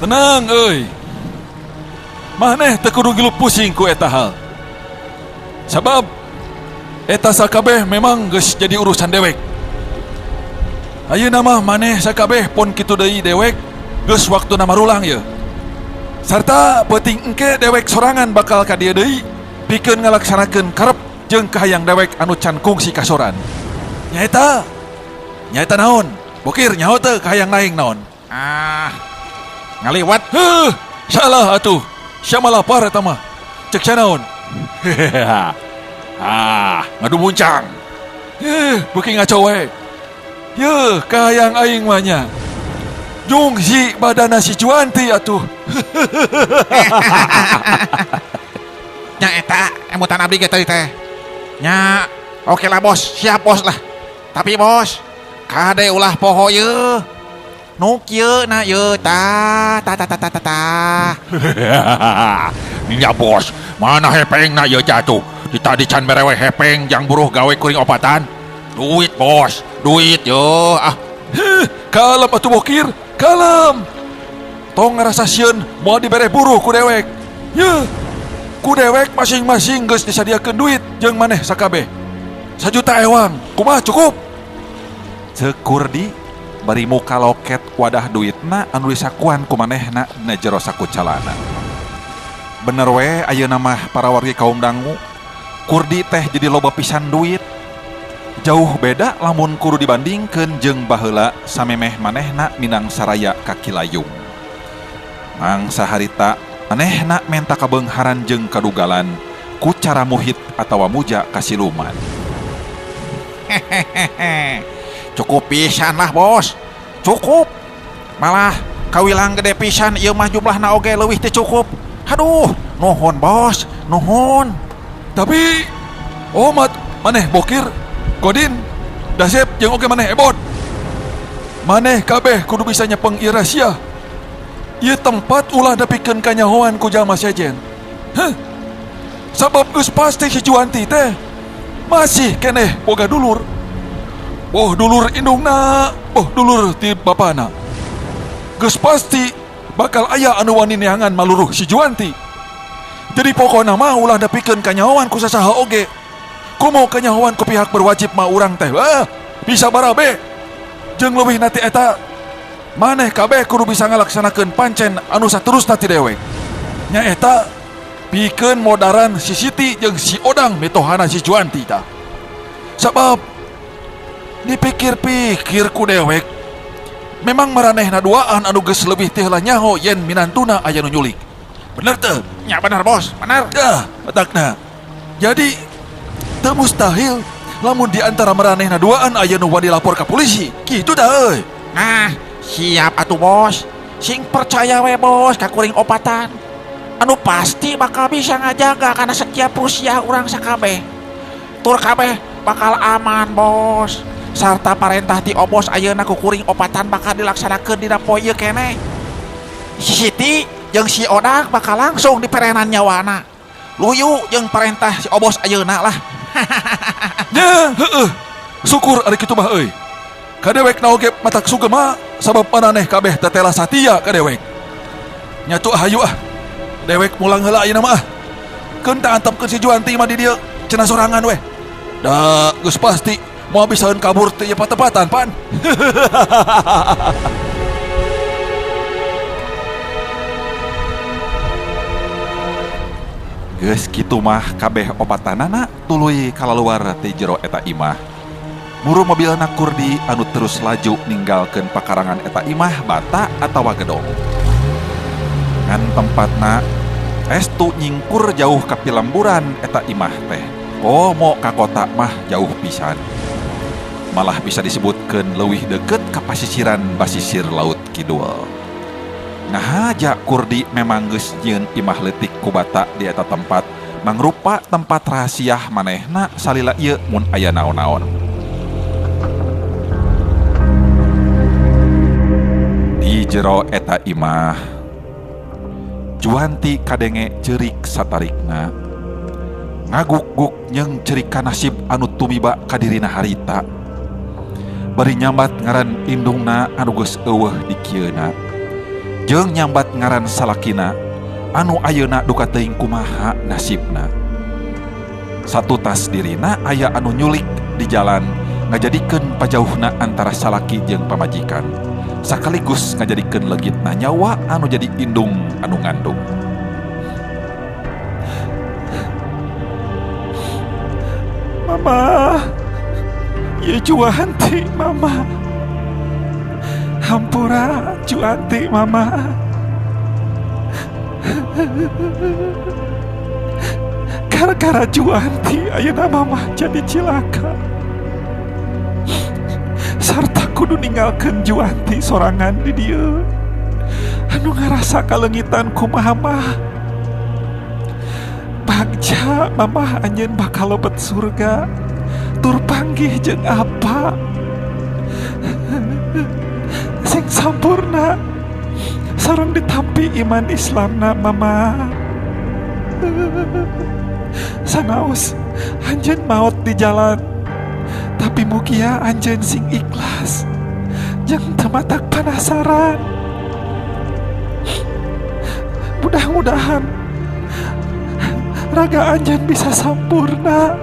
Tenang euy. Maneh teu kudu ngilu pusing ku eta hal. Sabab eta sakabeh memang geus jadi urusan dewek. Ayeuna mah maneh sakabeh pon kitu deui dewek geus waktuna marulang ye. Sarta peuting engke dewek sorangan bakal ka dieu deui pikeun ngalaksanakeun karep jeung kahayang dewek anu can kungsi kasoran. Nyaeta nyaeta naon? Bokir nyaho teu kahayang aing naon? Ah, ngaliwat. Heuh, salah atuh. Sia mah lapar eta mah. Cek sia naon? Ah, ngadu muncang. Yeuh, beuki ngaco we. Yeuh, kahayang aing mah nya. Jungsi badana si Juanti atuh. Nya eta emutan abdi ge tadi teh. Nya, oke lah bos, siap bos lah. Tapi bos, kade ulah poho yeuh. Nu kieu na yeuh ta ta ta ta ta ta ta. Nya bos, mana hepeng na yeuh jatuh. Di tadi can berewe hepeng jang buruh gawe kuring opatan. Duit bos, duit yo. Ah, Heh, kalem atuh bokir, kalem. Tong ngarasa sieun moal dibere buruh ku dewek. Yeuh, ku dewek masing-masing geus disadiakeun duit jeung maneh sakabeh. Sajuta ewang, kumaha cukup? Ceuk Kurdi bari muka loket wadah duitna anu disakuan ku manehna dina jero saku calana. Bener we ayeuna mah para wargi kaum dangu, Kurdi teh jadi loba pisan duit. Jauh beda lamun kudu dibandingkeun jeung baheula samemeh manehna minang saraya kaki layung. Mangsa harita manehna menta kabeungharan jeung kadugalan ku cara muhit atawa muja ka siluman. Hehehe. Cukup pisan lah bos, cukup. Malah kawilang gede pisan ieu mah jumlahna oge leuwih teu cukup. Aduh, nuhun bos, nuhun. Tapi omat maneh bokir, Godin, Dasep jeung oge maneh Ebot. Maneh kabeh kudu bisa nyepeng ieu rahasia. Ieu tempat ulah depikeun kanyahoan ku jalma sejen. Heh. Sabab geus pasti si Juanti teh masih keneh boga dulur. Boh dulur indungna, boh dulur ti bapana. Geus pasti bakal aya anu wani neangan maluruh si Juanti. Jadi pokona mah ulah depikeun kanyahoan ku sasaha oge. Komo kanyahoan ku pihak berwajib mah urang teh. Ah, bisa barabe. Jeung leuwih na ti eta, maneh kabeh kudu bisa ngalaksanakeun pancen anu saterusna ti dewek. Nyaeta pikeun modaran si Siti jeung si Odang mitohana si Juanti tah. Sabab dipikir-pikir ku dewek, memang maranehna duaan anu geus leuwih ti heula nyaho yen minantuna aya nu nyulik. Bener teu? Nya bener bos, bener. Dah, matakna. Jadi teu mustahil lamun di antara maranehna duaan aya nu wani lapor ka polisi. Kitu dah euy. Nah, siap atuh bos. Sing percaya we bos ka kuring opatan. Anu pasti bakal bisa ngajaga karena setiap rusiah urang sakabeh. Tur kabeh bakal aman bos. Sarta parentah ti obos ayeuna ku kuring opatan bakal dilaksanakeun dina poe ieu keneh. Si Siti jeung si Odang bakal langsung diperenan nyawana. Luyu jeung parentah si obos ayeuna lah. Nya, heueuh. Syukur ari kitu mah euy. Ka dewek na oge matak sugema sabab maraneh kabeh tetela satia ka dewek. Nya tuh hayu ah. Dewek mulang heula ayeuna mah ah. Keun teh antepkeun si Juanti mah di dieu cenah sorangan weh. Da geus pasti moal bisaeun kabur teh ieu patepatan pan. Geus kitu mah kabeh opatanana tuluy kalaluar ti jero eta imah. Muru mobilna Kurdi anu terus laju ninggalkeun pakarangan eta imah bata atawa gedong. Ngan tempatna estu nyingkur jauh ka pilemburan eta imah teh. Komo ka kota mah jauh pisan. Malah bisa disebutkeun leuwih deukeut ka pasisiran basisir laut kidul. Ngahaja Kurdi memang geus nyieun imah leutik ku bata di eta tempat mangrupa tempat rahasiah manehna salila ieu mun aya naon-naon. Di jero eta imah, Juanti kadenge ceurik satarikna. Ngaguk-guk jeung cerika nasib anu tumiba ka dirina harita. Bari nyambat ngaran indungna anu geus eueuh di kieuna. Jeung nyambat ngaran salakina anu ayeuna duka teuing kumaha nasibna. Satutas dirina aya anu nyulik di jalan ngajadikeun pajauhna antara salaki jeung pamajikan. Sakaligus ngajadikeun legitna nyawa anu jadi indung anu ngandung. Mama, ieu Juanti mama. Hampura Juanti mama. Gara-gara Juanti ayeuna mama jadi cilaka. Sarta kudu ninggalkeun Juanti sorangan di dieu. Anu ngarasa kalengitan kumaha mah. Bagja mamah anjeun bakal lebet surga. Tur panggih jeung apa? Sing sampurna sareng ditampi iman Islamna mama. Sanaos anjeun maot di jalan, tapi mugia anjeun sing ikhlas jeung teu matak panasaran. Mudah-mudahan raga anjeun bisa sampurna.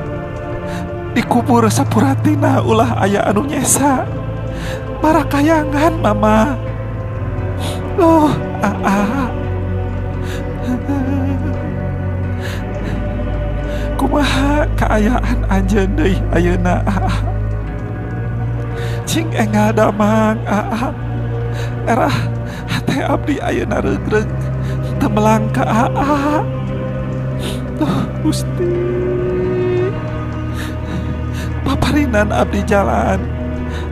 Dikubur sapuratina ulah aya anu nyesa. Marakayangan mama. Oh, aa. Kumaha kaayaan anjeun deui ayeuna aa. Cing enggal damang aa. Erah hate abdi ayeuna reug-reug teu melang ka aa. Duh Gusti. Paparinan abdi jalan.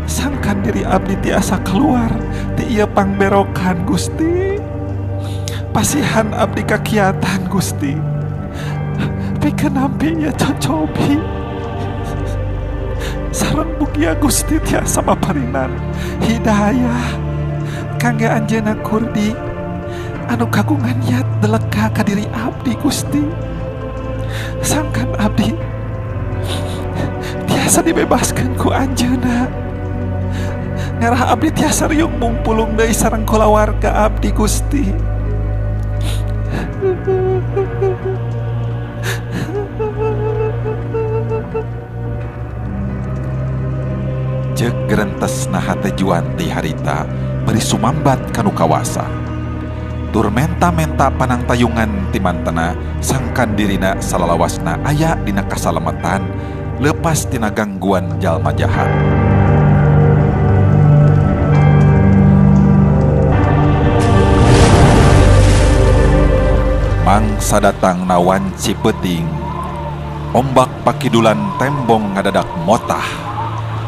Sangkan diri abdi tiasa keluar ti ieu pangberokan Gusti. Pasihan abdi kakiatan Gusti. Pikeun nampi ieu cocobi. Sareng mugia Gusti tiasa maparinan hidayah kangge anjeunna Kurdi anu kagungan niat deleka ka diri abdi Gusti. Sangkan abdi tiasa dibebaskeun ku anjeunna. Ngarah abdi tiasa riung mungpulung deui sareng kulawarga abdi Gusti. Ceuk gerentesna hate Juanti harita bari sumambat kanu kawasa. Tur menta-menta panangtayungan ti mantena sangkan dirina salalawasna aya dina kasalametan lepas tina gangguan jalma jahat. Mangsa datang na wanci peuting, ombak pakidulan tembong ngadadak motah,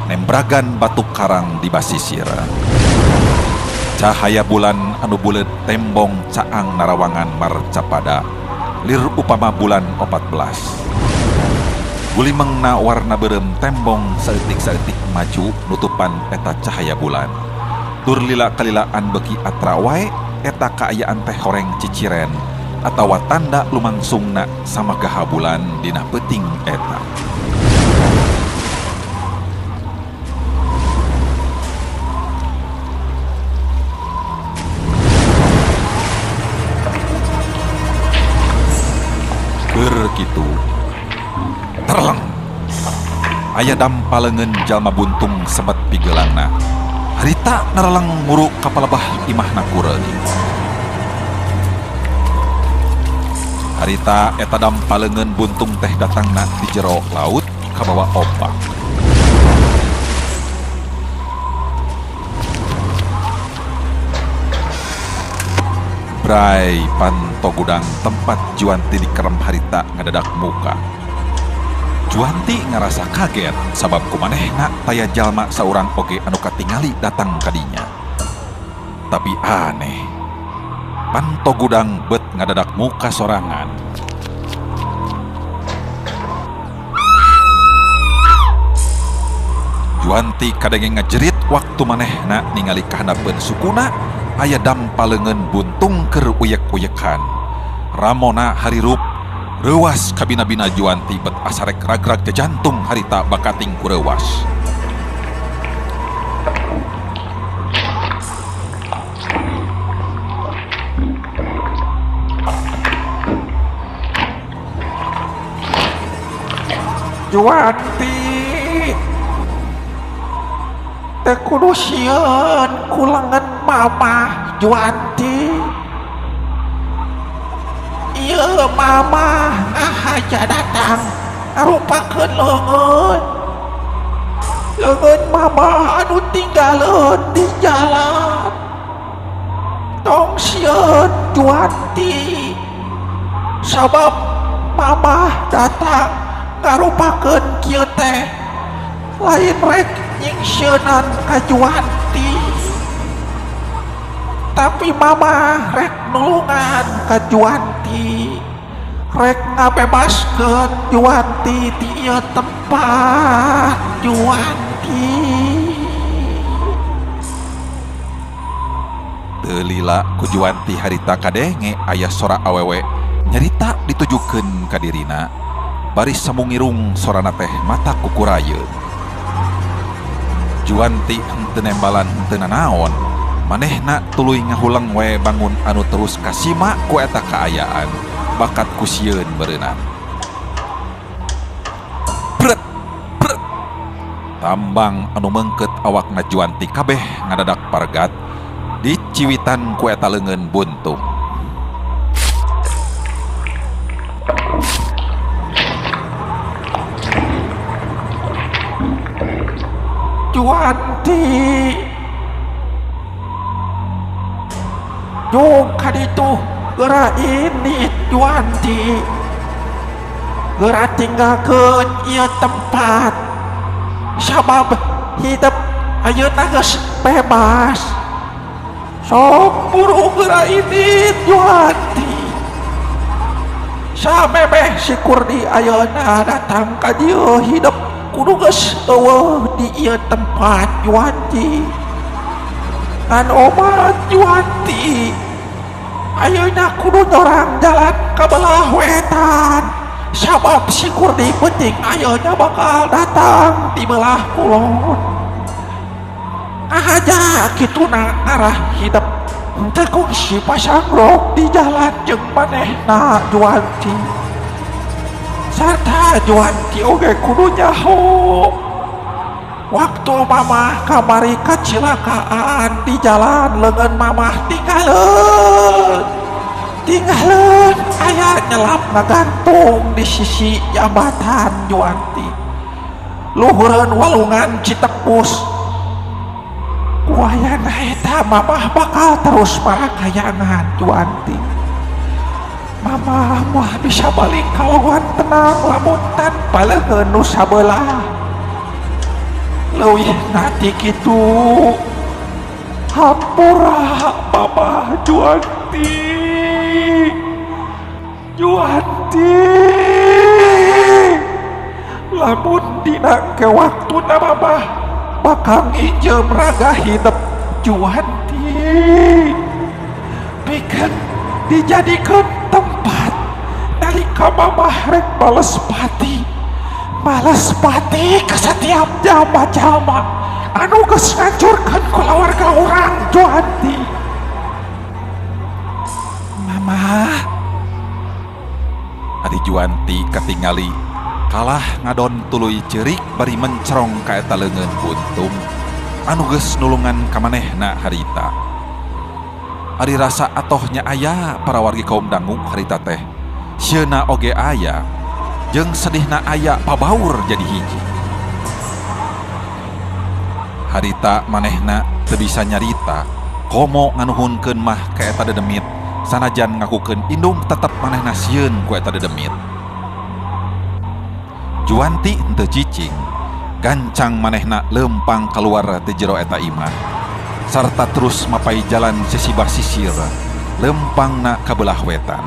nembragan batu karang di basisir. Cahaya bulan anu buleut tembong caang narawangan marcapada, lir upama bulan 14. Gulimengna warna beureum tembong saeutik-saeutik maju nutupan eta cahaya bulan. Tur lila kalilaan beuki atra wae eta kaayaan teh horeng ciciren atawa tanda lumangsungna samagaha bulan dina peuting eta. Keur kitu terleng aya dampa leungeun jalma buntung semet pigeulangna. Harita nareleng muru ka palebah imahna kureung. Harita eta dampa leungeun buntung teh datangna di jero laut kabawa ombak. Bray panto gudang tempat Juanti dikerem harita ngadadak muka. Juanti ngarasa kaget sabab kumanehna taya jalma saurang oge anu katingali datang kadinya. Tapi aneh, panto gudang bet ngadadak muka sorangan. Juanti kadenge ngajerit waktu manehna ningali kahandapeun sukuna aya dampa leungeun buntung keur uyek-uyekan. Ramona harirup reuas kabina-bina Juanti bet asarek ragrag jantung harita bakating ku reuas. Juanti teu kudu sieun ku lengan mamah Juanti. Ieu mamah ngahaja datang ngarupakeun leungeun. Leungeun mamah anu tinggaleun di jalan. Tong sieun Juanti, sabab mamah datang ngarupakeun kieu teh lain rek nyingsieunan ka Juanti, tapi mamah rek nulungan ka Juanti, rek ngabebaskeun Juanti ti ieu tempat Juanti. Teu lila ku Juanti harita kadenge aya sora awewe nyarita ditujukeun ka dirina. Bari samungirung sorana teh mata kukurayeun. Juanti henteu nembalan henteu nanaon, manehna tuluy ngahuleng we bangun anu terus kasima ku eta kaayaan, bakat ku sieun beureunan. Pret, pret. Tambang anu meungkeut awakna Juanti kabeh ngadadak pargat diciwitan ku eta leungeun buntung. Juanti, jung kaditu geura ini Juanti, geura tinggalkeun ieu tempat, sabab hidup ayeuna geus bebas. Sok buru geura ini Juanti. Samemeh si Kurdi ayeuna datang ka dieu hidup kudu geus eueuh di ieu tempat Juanti. Ngan omat Juanti ayeuna kudu nyorang jalan ka belah wetan, sabab si Kurdi penting ayeuna bakal datang di belah kulon. Ngahaja kituna ngarah hidup henteu kungsi pasangrok di jalan jeung manehna Juanti. Sarta Juanti oge kudu nyaho waktu mamah kamari kacilakaan di jalan, leungeun mamah tinggaleun tinggaleun aya nyelap ngagantung di sisi jambatan Juanti, luhureun walungan Citepus. Wayana eta mamah bakal terus marakayangan Juanti. Mamah moal bisa balik kalawan tenang lamun tanpa leungeun nu sabelah. Leuwih nanti kitu hampura mamah Juanti. Juanti lamun dina ke waktuna mamah bakal nginjem raga hidup Juanti, pikeun dijadikeun tempat nalika mamah rek bales pati, bales pati ka setiap jalma-jalma anu geus ngancurkeun kulawarga urang Juanti. Mamah, ari Juanti katingali kalah ngadon tuluy ceurik bari mencerong ka eta leungeun buntung anu geus nulungan ka manehna harita. Ari rasa atohnya aya para wargi kaum dangu harita teh sieuna oge aya jeung sedihna aya pabaur jadi hiji. Harita manehna teu bisa nyarita komo nganuhunkeun mah ka eta dedemit, sanajan ngakukeun indung tetep manehna sieun ku eta dedemit. Juanti henteu cicing, gancang manehna lempang keluar ti jero eta imah, sarta terus mapai jalan sesibah sisir, lempangna ka belah wetan.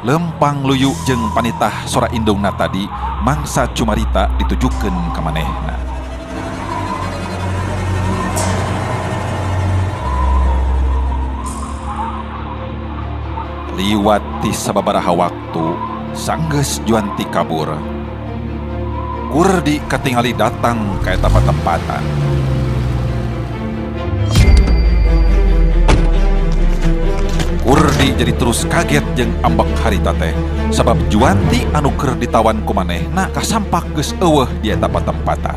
Lempang luyu jeung panitah sora indungna tadi mangsa cumarita ditujukeun ka manehna. Liwat ti sababaraha waktu, sanggeus Juanti kabur. Kurdi katingali datang ka eta patempatan. Kurdi jadi terus kaget jeung ambek harita teh sabab Juanti anu keur ditawan ku manehna kasampak geus eueuh di eta patempatan.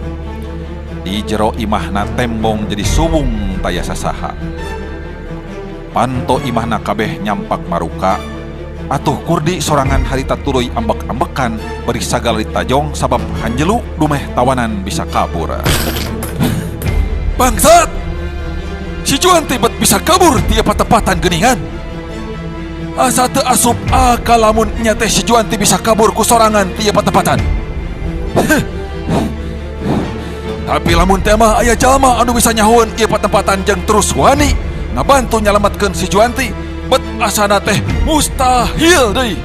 Di jero imahna tembong jadi suwung taya sasaha. Panto imahna kabeh nyampak maruka. Atuh Kurdi sorangan harita tuluy ambek-ambekan bari sagala ditajong sabab hanjelu dumeh tawanan bisa kabur. Bangsat! Si Juanti bet bisa kabur ti patempatan geuningan. Asa teu asup akal lamun nya teh si Juanti bisa kabur ku sorangan ti patempatan. Tapi lamun teh mah aya jalma anu bisa nyahoeun ieu patempatan jeung terus wani ngabantu nyalametkeun si Juanti, bet asana teh mustahil deui.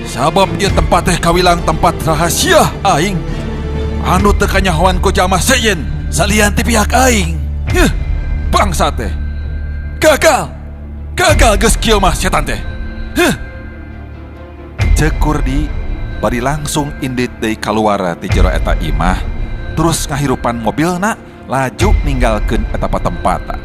Sabab ieu tempat teh kawilang tempat rahasia aing anu teu kanyahoan ku jalma sejen salian ti pihak aing. Heuh, bangsa teh. Gagal. Gagal geus kieu mah setan teh. Heuh. Ceuk Kurdi bari langsung indit deui kaluar ti jero eta imah, terus ngahirupan mobilna laju ninggalkeun eta patempatan.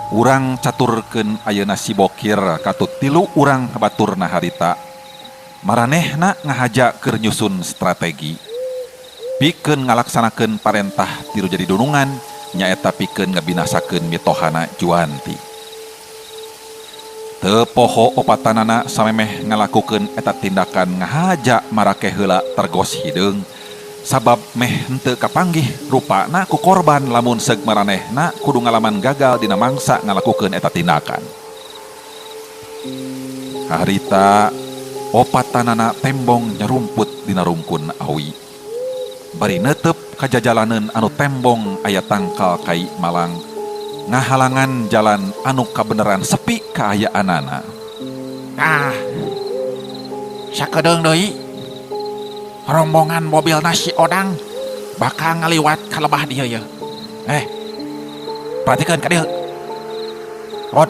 Urang caturkeun ayeuna si Bokir katut tilu urang baturna harita. Maranehna ngahaja keur nyusun strategi. Pikeun ngalaksanakeun parentah tilu jadi dunungan, nyaeta pikeun ngabinasakeun mitohana Juanti. Teu poho opatanana samemeh ngalakukeun eta tindakan ngahaja marake heula tergos hideung. Sabab meh henteu kapanggih rupana ku korban lamun seug maranehna kudu ngalaman gagal dina mangsa ngalakukeun eta tindakan. Harita opatanana tembong nyarumput dina rungkun awi. Bari neuteup kajajalaneun anu tembong aya tangkal kai malang ngahalangan jalan anu kabeneran sepi kaayaanana. Ah, sakedeung deui rombongan mobil nasi odang bakal ngaliwat ka lebah dieu ye. Perhatikeun ka dieu. Rod.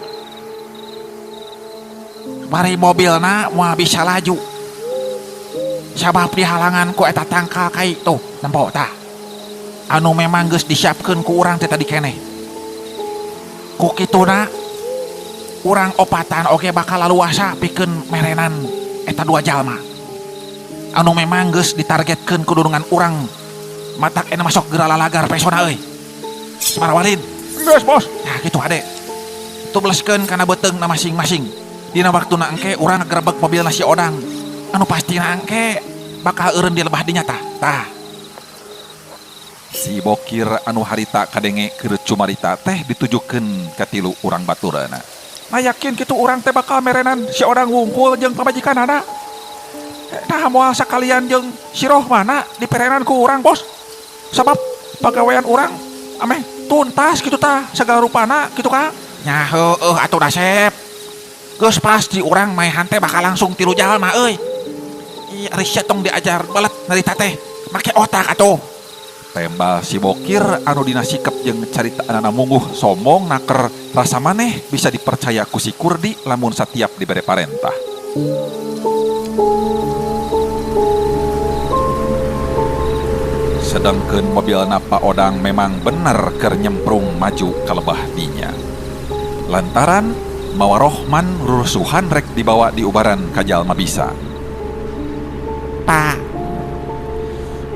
Bari mobilna moal bisa laju. Sabab dihalangan ku eta tangkal kai tuh, nempo tah. Anu memang geus disiapkeun ku urang teh tadi keneh. Ku kituna urang opatan oge bakal laluasa pikeun merenan eta dua jalma. Anu memang geus ditargetkeun ku dunungan urang matak ena masuk geura lalagar pesona euy. Semarawalin. Geus bos. Nah kitu ade. Tubleskeun kana beuteungna masing-masing. Dina waktuna engke urang nggerebek mobil nasi odang. Anu pastina engke bakal eureun di lebah dinya tah. Tah. Si Bokir anu harita kadenge keur cumarita teh ditujukeun ka tilu urang baturana. Nah yakin kitu urang teh bakal merenan si odang wungkul jeung pamajikanana. Nah moal sakalian jeung si Rohmana diperenan ku urang bos. Sabab pagawean urang ameh tuntas kitu tah sagala rupana kitu ka. Nya heueuh atuh Dasep. Geus pasti urang maehan teh bakal langsung tilu jalma euy. Ih ari sia tong diajar balet narita teh make otak atuh. Tembal si Bokir anu dina sikep jeung caritaanana mungguh sombong naker rasa maneh bisa dipercaya ku si Kurdi lamun satiap dibere parentah. Sedangkeun mobilna Pak Odang memang bener keur nyemprung maju ka lebah dinya. Lantaran mawa Rohman rurusuhan rek dibawa di ubaran ka jalma bisa. Pak,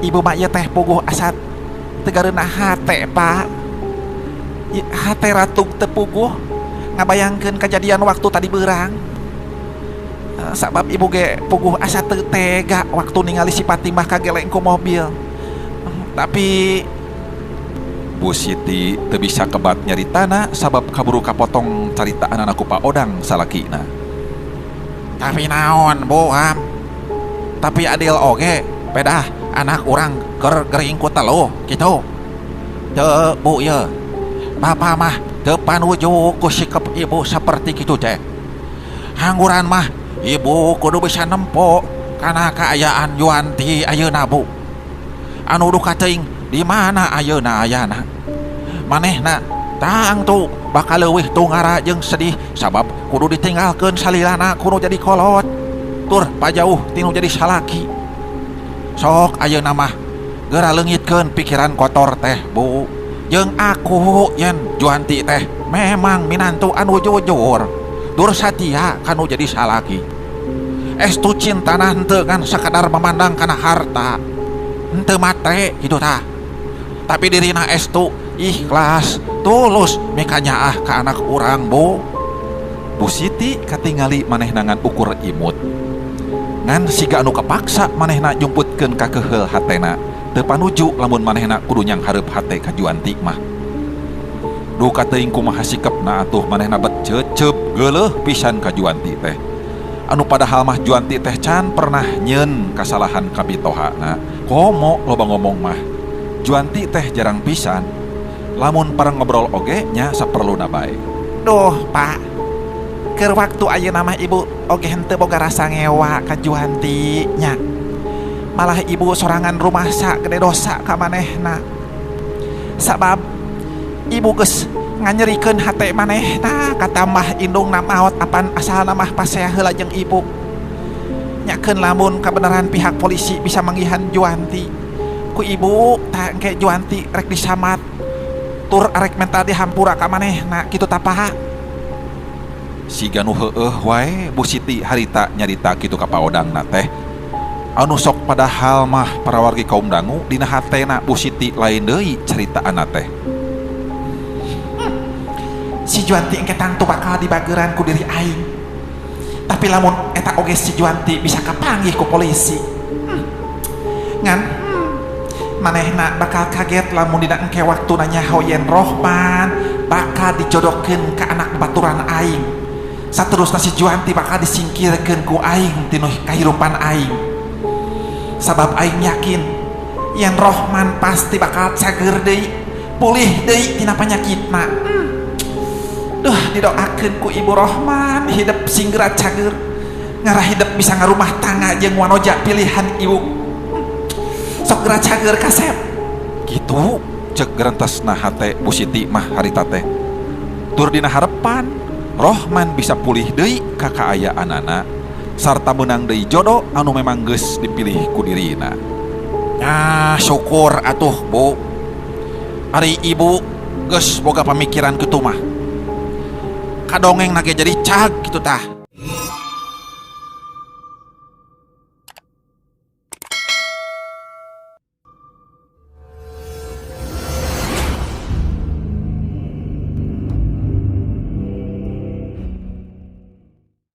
ibu mak ieu teh puguh asa teu gareuna hate, Pak. Hate ratung teu puguh ngabayangkeun kajadian waktu tadi beurang. Sabab ibu ge puguh asa teu tega waktu ningali si Fatimah kageleng ku mobil. Tapi Bu Siti teu bisa kebat nyaritana sabab kaburu kapotong caritaanana ku Pak Odang salakina. Tapi naon Bu am? Tapi adil oge pedah anak urang keur gering ku teluh kitu. Teu Bu ye. Bapa mah teu panuju ku sikep ibu seperti kitu teh. Hangguran mah ibu kudu bisa nempo kana kaayaan Yuanti ayeuna Bu. Anu duka teuing di mana ayeuna ayana. Manehna tangtu bakal leuwih tungara jeung sedih sabab kudu ditinggalkeun salilana kudu jadi kolot. Tur pajauh tinu jadi salaki. Sok ayeuna mah geura leungitkeun pikiran kotor teh Bu. Jeung aku yen Juanti teh memang minantu anu jujur. Dur satia kanu jadi salaki. Estu cintana henteu ngan sakadar memandang kana harta. Henteu matre kitu tah. Tapi dirina estu ikhlas tulus mikanyaah ka anak urang Bu. Bu Siti katingali manehna ngan ukur imut. Ngan siga anu kapaksa manehna nyumputkeun kakeheul hatena teu panuju lamun manehna kudu nyanghareup hate ka Juanti mah. Duka teuing kumaha sikepna atuh manehna bet cecep geuleuh pisan ka Juanti teh. Anu padahal mah Juanti teh can pernah nyeun kasalahan ka mitohana. Komo loba ngomong mah. Juanti teh jarang pisan. Lamun pareng ngobrol oge nya saperluna bae. Duh, Pak. Keur waktu ayeuna mah ibu oge henteu boga rasa ngewa ka Juanti nya. Malah ibu sorangan rumasa gede dosa ka manehna. Sabab ibu geus nganyerikeun hate manehna katambah indungna maot apan asalna mah pasea heula jeung ibu. Nyakeun lamun kabeneran pihak polisi bisa manggihan Juanti. Ku ibu tah engke Juanti rek disamat tur arek menta dihampura ka manehna kitu tah Pak. Siga nu heueuh wae Bu Siti harita nyarita kitu ka paodangna teh. Anu sok padahal mah parawargi kaum dangu dina hatena Bu Siti lain deui caritaanna teh. Si Juanti engke tangtu bakal dibageran ku diri aing. Tapi lamun eta oge si Juanti bisa kapanggih ku polisi. Ngan manehna bakal kaget lamun dina engke waktuna nyaho yen Rohman bakal dijodohkeun ka anak baturan aing. Saterusna si Juanti bakal disingkirkeun ku aing tinu kahirupan aing. Sabab aing yakin yen Rohman pasti bakal cager deui, pulih deui tina panyakitna. Duh, didoakeun ku Ibu Rohman hidup singgera cager, ngarah hidup bisa ngarumah tangga jeung wanoja pilihan ibu. Sok geura cager kasep. Kitu cek gerentesna hate Bu Siti mah harita teh. Tur dina harepan Rohman bisa pulih deui ka kaayaanana sarta meunang deui jodoh anu memang geus dipilih ku dirina. Nah, syukur atuh Bu. Ari ibu geus boga pamikiran kitu mah. Kadongeng nage jadi cag kitu tah.